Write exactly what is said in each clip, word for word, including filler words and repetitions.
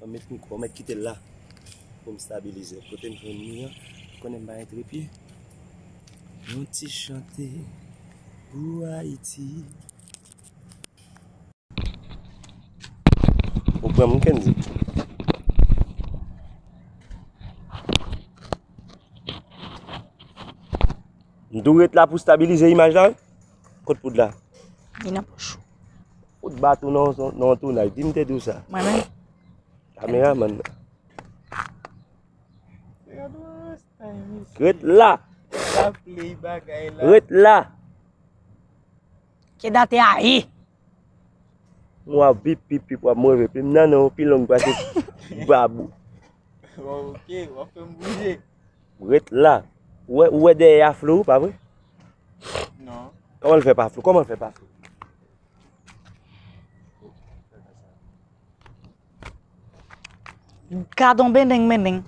Mwen met m kò, mwen kite l la pou m stabilize. Kote m jwenn li an, konnen m pa antre pye. Yon ti chante pou Ayiti. Ou pran m Kendy. M tou ret la pou stabilize imaj la, wi. Kot poud la? Li nan poch ou. Ou t bat ou nan, nan yon tounaj. Di m te di w sa. Mwen menm? Kameramann nan. Ret la. Ret la. Ke date a ye. Mwen ap bip, bip, bip, w ap move plim nan, non, pi long pase babou. Ok, w ap fè m bouje. Ret la. Ou wè, ou wè dèyè a flou, pa vre? Non. Kòman l fè pa flou? Kòman l fè pa flou? Gadon bendeng, bendeng.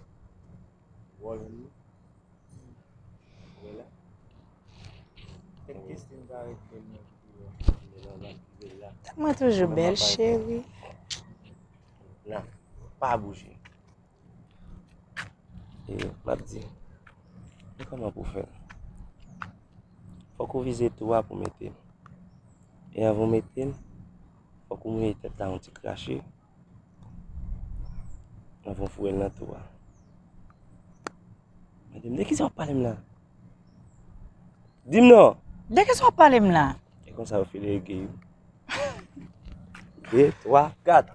Mwen toujou bèl, cheri. La, pa bouje. E, m ap di, men kòman pou fè l? Fòk ou vize tou a pou mete l. E anvan w mete l, fòk ou mouye tèt la yon ti krache. Anvan w foure l nan tou a. Mande m, de kisa w ap pale m la? Di m non! De kisa w ap pale m la? E konsa yo file rege yo. De, twa, kat.